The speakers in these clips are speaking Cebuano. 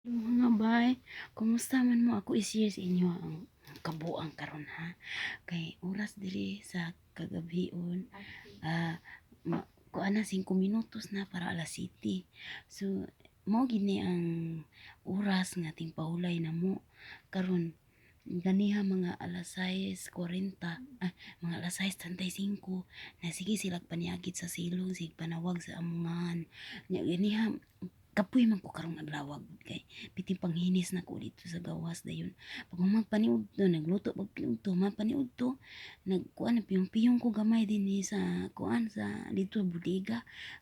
Mga bay, kumusta man mo? Ako i-share sa inyo ang kabuang karon ha. Kay oras diri sa kagabhion, kuan na 5 minutos na para alas 7. So mao gini ang oras nga tingpahulay na mo. Karon ganiha mga alas 6:40, mga alas 6:35 na sige sila paniagit sa silong, sige panawag sa amongan. Nya ganiha kapoy man ko karong adlaw kay bitin panghinis na ko dito sa gawas. Dayon pag human paniudto, nagluto pag paniudto, man paniudto nagkuan na piyong-piyong ko gamay dinhi sa kuan sa dito sa bodega.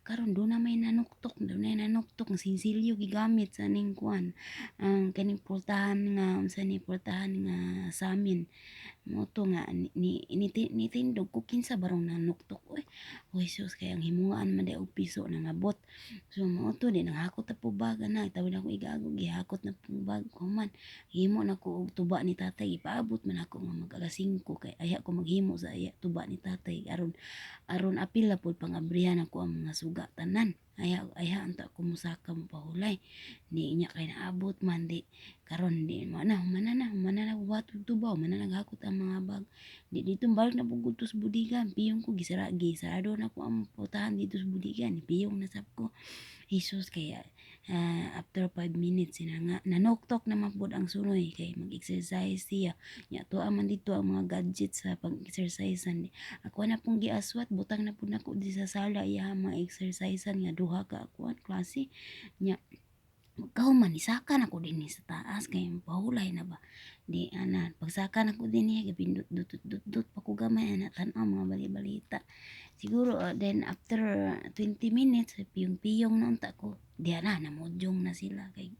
Karon do na may nanuktok, do na nanuktok ang sinsilyo gigamit sa ning kuan, ang kaning pultahan nga unsa ni pultahan nga sa amin mo to nga ni, nitindog ko kinsa barong nanuktok oy. Oy sus, kay ang himuan man day og piso nangabot. So mao to di nanghakot na po bag ana, tawid ako igago, gihakot na pong bag human himo na ko og tuba ni tatay. Ipaabot man ako nga mag alas 5 kay aya ko maghimo sa aya tuba ni tatay aron aron apil na pud pangabrihan ako ang mga suga tanan. Aya aya unta ko musaka mo pahulay ni inya kay naabot man di karon di mana humana na humana na buhat og tuba, humana naghakot ang mga bag di dito balik na pud sa budigan. Piyong ko gisara, gisarado na ko ang putahan dito sa budigan, piyong na sab ko. Jesus, kaya after 5 minutes sina nga nanoktok naman pud ang sunoy kay mag-exercise siya. Nya tuwa man dito ang mga gadgets sa pag-exercise. Ako na pong giaswat, butang na pud nako di sa sala iya mga exercisean nga duha ka akuan klase. Nya pagkahuman nisaka na ko dinhi sa taas kay pahulay na ba di ana. Pagsaka na ko dinhi, gapindot dut dut dut pa ko gamay ana, tan-aw mga bali-balita siguro. Then after 20 minutes, piyong-piyong na unta ko diha na, namudyong na sila kay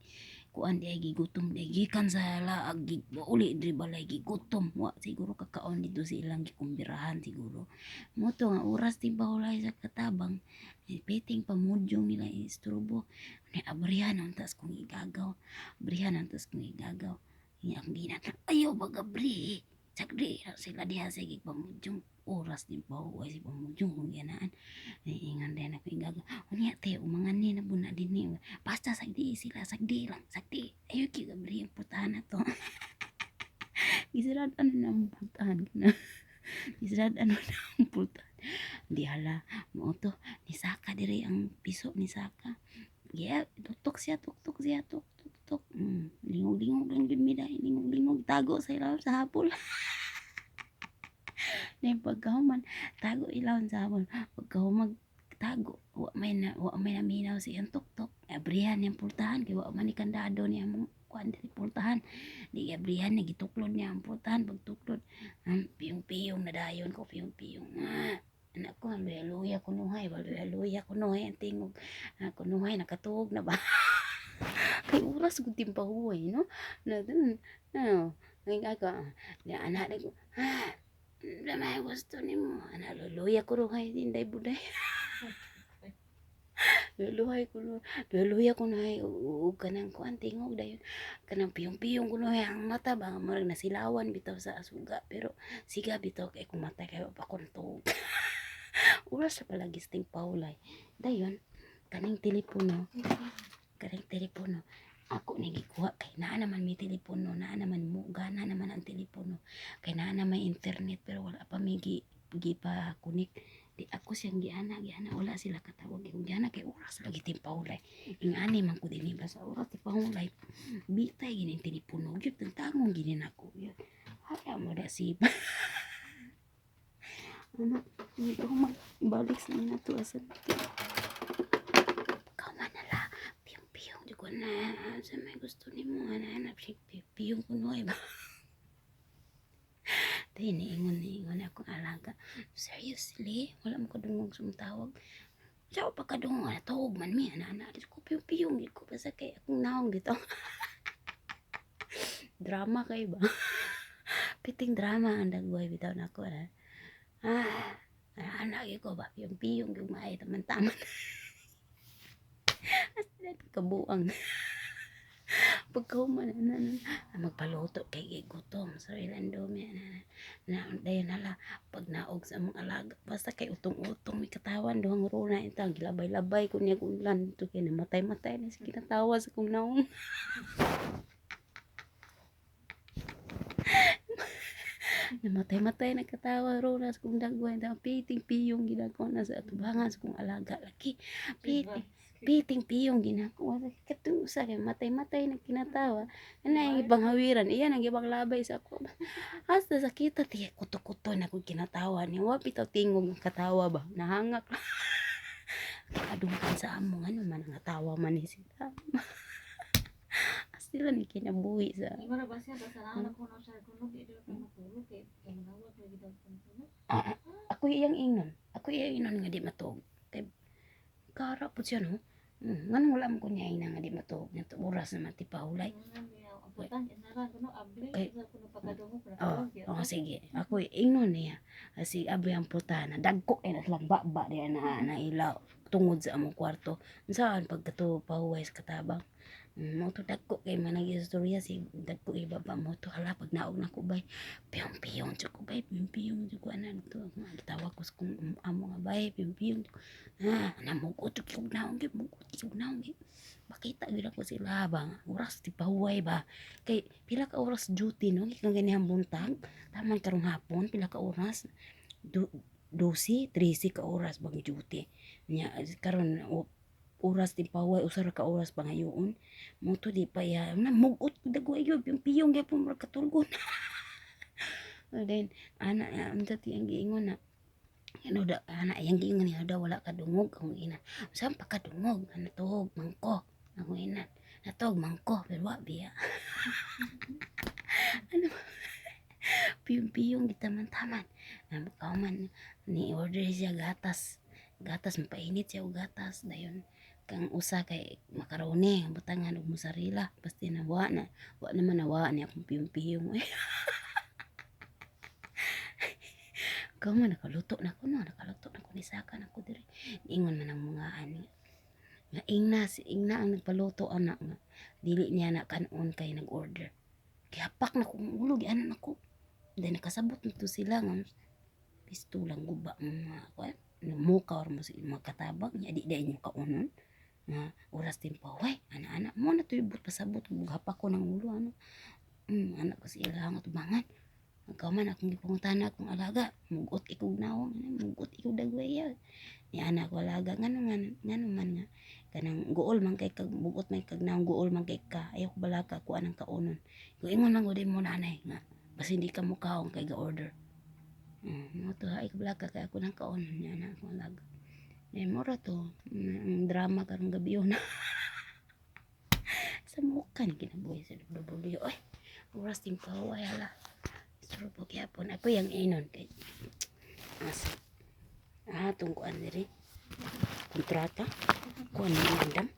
kuan di ay gigutom di gikan sa laag, uli diri balay gigutom, wa siguro kakaon dito sa ilang gikumbirahan siguro. Mo to nga oras ting pahulay sa katabang, piting pamudyong nila isturbo ni abrihan ang tas kong igagaw, abrihan ang tas kong igagaw. Nga akong ginan, ayaw bagabri, sagdi sila diha sa pamudyong, oras din pahuway si pamudyong kung ginaan. Ingan din ako igagaw, unya te umangani na buna dinhi, basta sagdi sila, sagdi lang, sagdi, ayaw kay gabri ang putahan na to. Gisirad ano na ang putahan na, gisirad ano na ang putahan di hala. Mo to nisaka diri ang piso, nisaka. Yeah, tuktok siya, tuktok siya, tuk tuk tuk. Lingog-lingog lang gud mi dai, lingog-lingog, tago sa ilawom sa habol. Then pagkahuman, tago ilawom sa habol. Pagkahuman tago, wa may naminaw sa iyang tuktok. Abrihan niyang pultahan kay wa man ni kandado niya among kuan diri pultahan. Di abrihan niya, gituklod niya ang pultahan. Pagtuklod, ang piyong-piyong na dayon ko, piyong-piyong. Ah, anak ko, luya-luya kunuhay, luya-luya kunuhay ang tingog. Ah, kunuhay nakatuog na ba? Kay oras gud timpahuway no. Na dun, ano, ang ako, di anak ko, ah, may gusto nimo, ana luluya kunuhay inday buday. Luluhay ko no, luluya ko na ug kanang kuan tingog dayon. Kanang piyong-piyong kunuhay ang mata ba murag nasilawan bitaw sa asuga, pero siga bitaw kay kung matay kay wa pa ko natuog. Oras sa palagi sa pahulay. Dayon kaning telepono, kaning telepono ako ni gikuha kay naa naman may telepono, naa naman mo gana naman ang telepono kay naa na may internet, pero wala pa may gi gipa connect. Di ako siyang giana, giana, wala sila katawag kay giana kay oras lagi timpahulay. Ingani man ko dinhi ba sa oras timpahulay, bitay gini ang telepono gyud, tangtangon gini nako yun. Haya mo da si ano ito balik sa ina to asan to. Kauman na la, piyong-piyong di ko na sa may gusto nimo ana ana piyong kunoy ba. Dahil niingon niingon akong alaga. Seriously, wala mo kadungog sa tawag. Sa pa kadungog, natawag man mi ana ana. Di ko piyong-piyong di ko basta kay akong naong dito. Drama kay ba? Piting drama ang dagboy bitaw nako na. Ah, anak ko ba piyong-piyong yung maay taman-taman. Kabuang. Pagkahuman na, na, magpaluto kay gigutom sa ilang dumi na na dayon, hala, pag naog sa among alaga, basta kay utong-utong may katawan duhang runa intang gilabay-labay ko niya ulan to kay namatay-matay na sa kinatawa sa kong naong. Namatay-matay na katawa runa sa kong dagway intang piting piyong ginagawa na sa atubangan sa kong alaga lagi piting piting piyong ginagawa sa katong usa kay matay-matay na kinatawa ana ang ibanghawiran iya nang ibang labay sa ako hasta sakita tiya kuto-kuto na kong kinatawa niya. Wa bitaw tingog ang katawa ba, nahangak kadungkan sa amo ngano man ang tawa man ni sila. Sila ni kinabuhi sa Ingon na ba siya basta naa ko na siya kuno di ko matulog kay manawag lagi daw kuno. Ah, ako iyang ingnon nga di matuog kay kara po siya, no. Nganong wala mo ko niya ingna nga di matuog nga oras naman ti pahulay? Kay Oh, oh sige. Ako ingnon niya. Si abi ang putana. Dagko kay na silang baba diya na na ilaw tungod sa among kwarto. Saan pagkato pahuway sa katabang. Mo to dagko kay man istorya si dagko ibaba mo to, hala, pag naog na ko bay. Piyong piyong jud ko bay, piyong piyong jud ko ana to. Gitawag ko sa kong amo nga bay, piyong piyong. Ah, namugot jud naong gyud, mugot jud naong gyud. Makita gyud ako sila ba oras ti pahuway ba. Kay pila ka oras duty, no, gikan ganihang buntag taman karong hapon, pila ka oras, 12, 13 ka oras bang duty nya karon, oras din paway, usa ra ka oras pangayoon mo to di pa ya na mugot dagway gyud, yung piyong gyapon murag katulgon. Then ana unsa ti ang giingon na ano da ana iyang giingon niya daw wala kadungog ang ina. Saan pa kadungog, natuhog mangko ang ina, natuhog mangko pero wa biya ano, piyong-piyong gitaman-taman. Kauman ni order siya gatas. Gatas, mapainit siya og gatas. Dayon kang usa kay makaroni, butangan og mozzarella. Basta na wa na, wa naman na wa ni akong piyong-piyong. Eh. Kauman nakaluto na ko, no, nakaluto na ko ni saka na ko diri. Ingon man ang mga ani nga ingna si ingna ang nagpaluto ana nga dili niya na kanon kay nag-order. Gihapak na kong ulo, gianan ako. Dahil nakasabot na to sila nga pistulang guba ang mga kuan muka or mo sa mga katabang niya di dai inyo kaunon nga oras din pa way ana-ana mo na to ibot pasabot hapak ko ng ulo ano. Anak ko sa ilang atubangan. Kauman akong gipangutana akong alaga, mugot ikog nawong, mugot ikog dagwaya. Ni anak ko alaga ngano man ngano man nga kanang guol man kay kag mugot man kag nawong, guol man kay ka ayaw ko balaka kuan ang kaunon. Kung ingon lang gud mo nanay nga basta hindi ka mukaon kay ga order. Mo to ay kabalaka kay ako nang kaon niya na akong alaga. Eh mura to ang drama karong gabi yun. Sa mukan kinabuhi sa WWE. Oy, oras din pa ay hala. Istorbo gyapon ako yang inon kay asa. Ah, tong kuan diri. Kontrata. Kuan ni andam.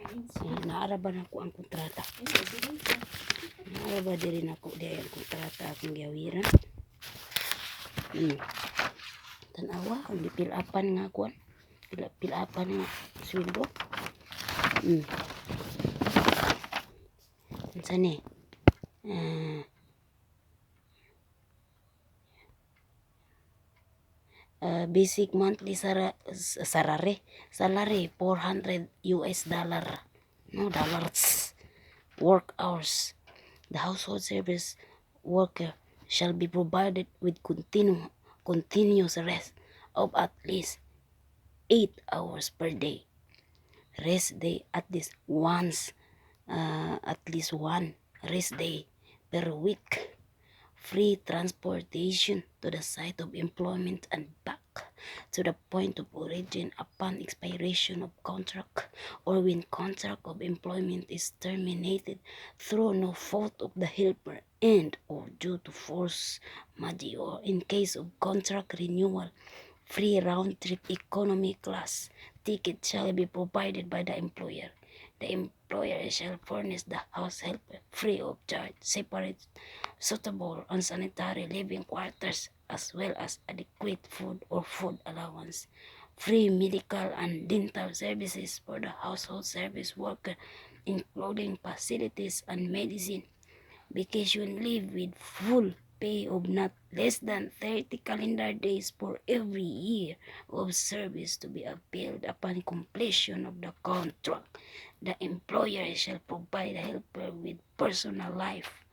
Eh, naara ba na ko ang kontrata? Naara ba diri na ko di ang kontrata akong giawiran? Tanawa, ang gipilapan nga kuan. Pila-pilapan nga sweldo. Unsa ni? Ah, basic monthly salary 400 US dollar. No dollars. Work hours. The household service worker shall be provided with continuous rest of at least 8 hours per day. Rest day at least once, at least one rest day per week. Free transportation to the site of employment and back to the point of origin upon expiration of contract or when contract of employment is terminated through no fault of the helper and or due to force majeure. In case of contract renewal, free round-trip economy class ticket shall be provided by the employer. The employer shall furnish the house helper free of charge separate, suitable and sanitary living quarters as well as adequate food or food allowance. Free medical and dental services for the household service worker. including facilities and medicine, vacation leave with full pay of not less than 30 calendar days for every year of service to be availed upon completion of the contract. The employer shall provide the helper with personal life,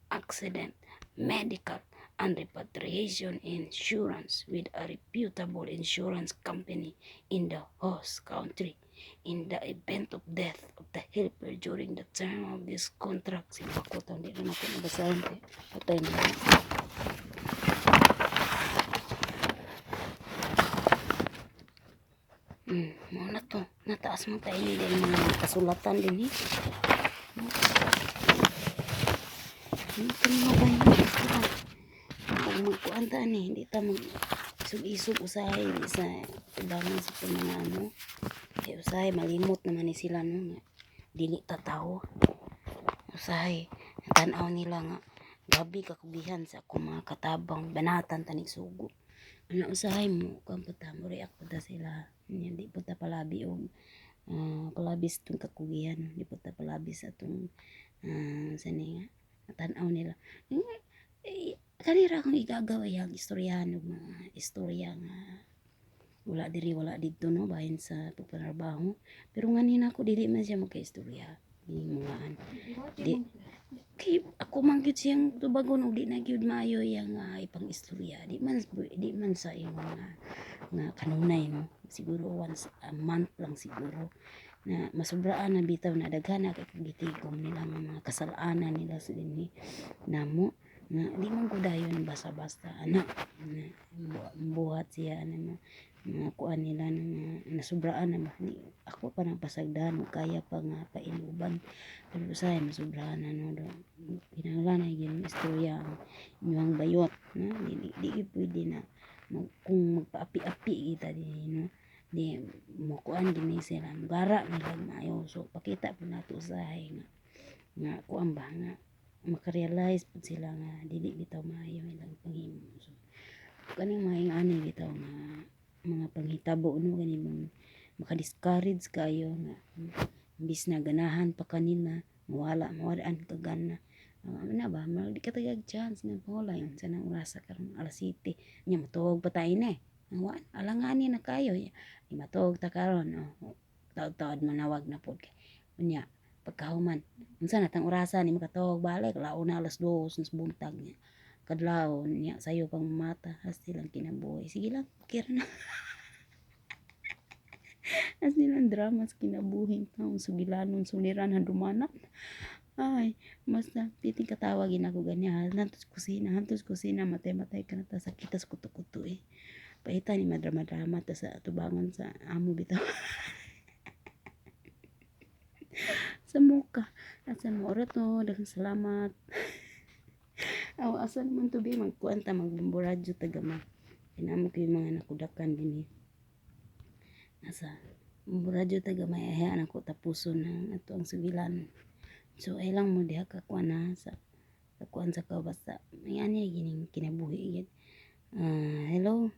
accident, medical, and repatriation insurance with a reputable insurance company in the host country in the event of death of the helper during the term of this contract. Sige ko to, hindi na natin nabasahin. Patay na. Mao na to. Nataas man kayo ni dahil mga kasulatan din eh. Ano ito mga ba yun? Pag magkuan ta ni, hindi ta mag isog-isog usahay di sa ibangan sa itong mga ano. Kaya usahay, malimot naman ni sila no. Nga, dili ta tao. Usahay, tanaw nila nga gabi kakugihan sa akong mga katabang banatan tanig sugo. Ano usahay mo kuan pa ta mo react pa ta sila. Nya, di pa ta palabi og palabis itong kakugihan, di pa ta palabis atong sa ni nga tan-aw nila. Eh, kanira akong igagaw ay ang istoryahan og mga istorya nga wala diri wala didto no, bahin sa pagpanarbaho. Pero nganin ako dili man siya magkaistorya ni mga Di. Kay ako man gyud siyang tubagon og di na gyud maayo yang ipang-istorya. Di man sa ingon nga kanunay no. Siguro once a month lang siguro na masubraan na bitaw na daghan na kay gitigom nila nga mga kasalanan nila sa dinhi namo nga di man ko dayon basta-basta ana na buhat siya ana mga mga kuan nila na nga nasubraan na ba di ako pa nang pasagdan og kaya pa nga painuban, pero usahay masubraan na no do kinahanglan ay gyud istorya ang inyong bayot no. Di gyud pwede na mag, kung magpaapi-api kita dinhi no, di mo kuan gini sila gara nila maayo. So pakita po nato usahay nga nga kuan ba nga makarealize pud sila nga dili bitaw maayo ilang panghimo. So kaning mga ingani bitaw nga mga panghitabo no, kani bang maka-discourage kayo nga imbis na ganahan pa kanila mawala mawadaan ka gana. Na ba di ka tagag chance nga pangulay unsa nang orasa karon? Alas 7 nya matuog pa tayo na eh. Wa alangani na kayo di matuog ta karon oh. Taod-taod manawag na pod kay unya pagkahuman unsa na tang orasa ni makatuog balik launa alas 2 sa buntag niya kadlawon niya sayo pang mata hasti lang kinabuhi. Sige lang, kira na as nilang drama sa kinabuhi taon sugilanon suliran handumanan. Ay, basta titing katawagin ako ganyan hantos kusina, matay-matay ka na ta sakit tas kuto-kuto eh. Paita ni madrama-drama ta sa atubangan sa amo bitaw sa muka at sa mo to. Daghang salamat. Aw, asa naman to be magkuan ta magbumburadyo ta gama kinamo ko yung mga nakudakan din eh. Asa bumburadyo ta gamay ayaan ako tapuson ang ato ang sugilan. So ay lang mo diha ka kuan na sa kuan sa ka basta may ani gining kinabuhi gid. Hello.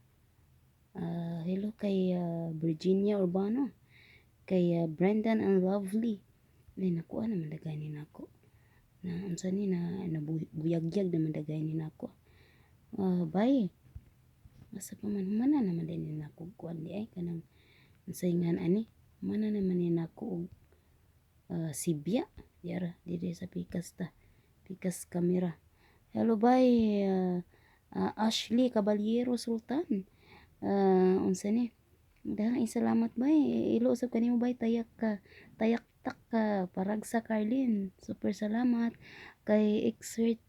Hello kay Virginia Urbano, kay Brendan and Lovely. Ay nakuha naman dagay ni nako na unsa ni na nabuyagyag naman dagay ni nako. Bye. Asa pa man humana naman din ni nako kuan di ay kanang unsay ngan ani humana naman ni nako og sibya diara diri sa pikas ta pikas camera. Hello bye, Ashley Caballero Sultan. Unsa ni dahang salamat bay. Ilo usab kanimo bay tayak ka tayak tak ka paragsa Carlin. Super salamat kay exert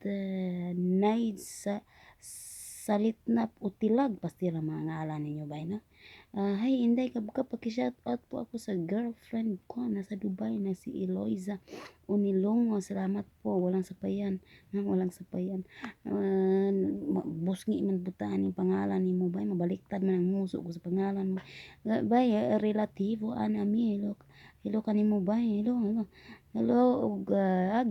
night sa Salitnap Utilag pastira mga ngalan ninyo bay no. Hi Inday kabka, paki-shout out po ako sa girlfriend ko nasa Dubai na si Eloisa Unilongo. Salamat po, walang sapayan. Ha, walang sapayan. Busngi man butaan yung pangalan nimo bay, mabaliktad man ang nguso ko sa pangalan mo. Bay, relativo ana mi. Hello, hello kanimo bay. Hello, hello. Hello ug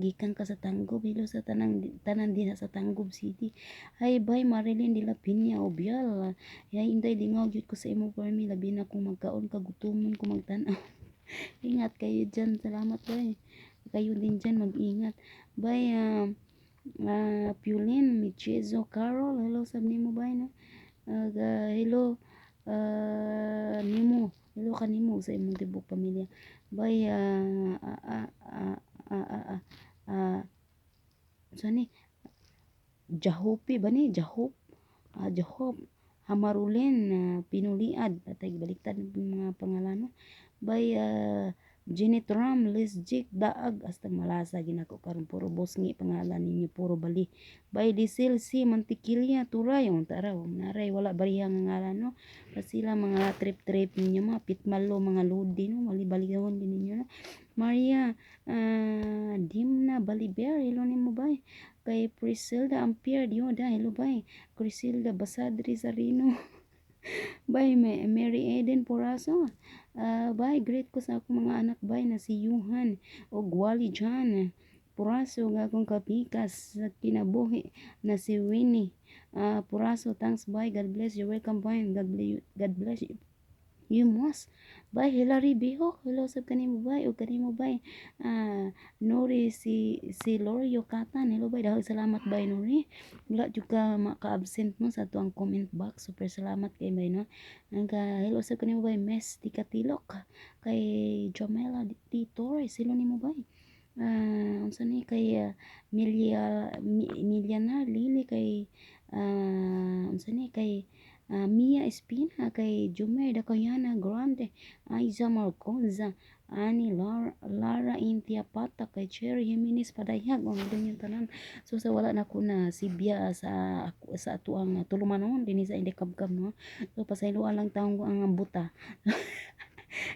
gikan ka sa Tanggob. Hello sa tanang tanan din sa Tanggob City. Hi bay Marilyn de la Piña Obial. Yay Inday, lingaw gyud ko sa imo permi labi na kung magkaon ka gutomon ko magtan-aw. Ingat kayo dyan. Salamat bay. Kayo din dyan, mag-ingat. Bye, Pulin, Michezo, Carol, hello sab nimo, bye no. Hello, nimo, hello kanimo sa imong tibok pamilya. Bye, so ni Jahopi ba ni? Jahop, Jahop Hamarulin, Pinuliad, atay baliktad ng mga pangalan no. By Janet Ram, Liz Jake, Daag, hasta malasa ginako karon, puro bosngi pangalan ninyo, puro bali. By Diesel C. Mantikilya, Turay, ang tara, naray, wala bariha nga ngalan no. Sila mga trip-trip ninyo, mga pitmalo, mga lodi no, mali-balihon din ninyo no. Maria, Dimna Baliber, hello nimo, bay. Kay Priscilla Ampere, Dioda, hello bay. Crisilda Basadri Sarino. Bye, Mary Eden Poraso. Bye, great ko sa akong mga anak, bye, na si Yuhan o Wally John Poraso, nga akong kapikas sa kinabuhi na si Winnie Poraso. Thanks, bye. God bless you. Welcome, bye. God bless you. God bless you. You must. Bye, Hilary Bihok. Hello sa kanimo, bye. O kanimo, bye. Nori si Lorio Katan. Hello, bye. Dahil salamat, bye, Nori. Wala jud ka maka-absent mo sa tuang comment box. Super salamat kay bye no. Ang ka hello sa kanimo, bye, Mes Tikatilok. Kay Jamela T. Torres. Hello nimo, bye. Unsa ni kay Milia Miliana Lili, kay unsa ni kay Mia Espina, kay Jumer Dacoyana Grande, Aiza Marconza, Ani Lara, Lara Intia Pata, kay Cherry Jimenez Padayag, ang ganyan tanan. So sa wala na ko na sibya sa ako sa atuang tulumanon dinhi sa Inday Kabkab no. So pasayloan lang taong ang buta.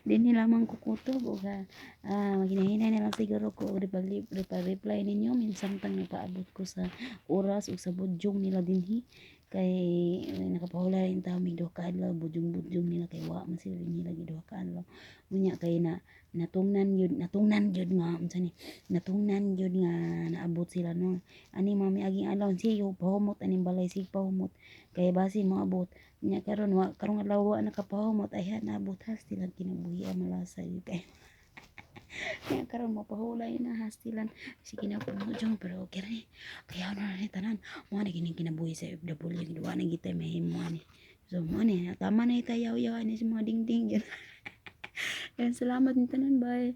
Dinhi lamang ko kutob og maghinay-hinay na lang siguro ko og reply ninyo minsan tang napaabot ko sa oras ug sa budyong nila dinhi, kay nakapahulay rin tao mig duha ka adlaw, budyong-budyong nila kay wa man sila dinhi lagi duha ka adlaw. Unya kay na natungnan yun, natungnan gyud nga unsa ni, natungnan gyud nga naabot sila no ani mga miaging adlaw, sige pahumot aning balay, sige pahumot kay basin moabot. Nya karon wa karong adlaw wa nakapahumot, ay ha naabot, hastilan kinabuhi, malasa gyud kay. Kaya karon mapahulay na, hastilan. Sige na po mo pero okay ni. Kaya na ni tanan. Mo na kining kinabuhi sa FW, wa na gitay mahimo ani. So mo ni tama na itayaw-yaw ani sa mga dingding. Yan, salamat ni tanan, bye.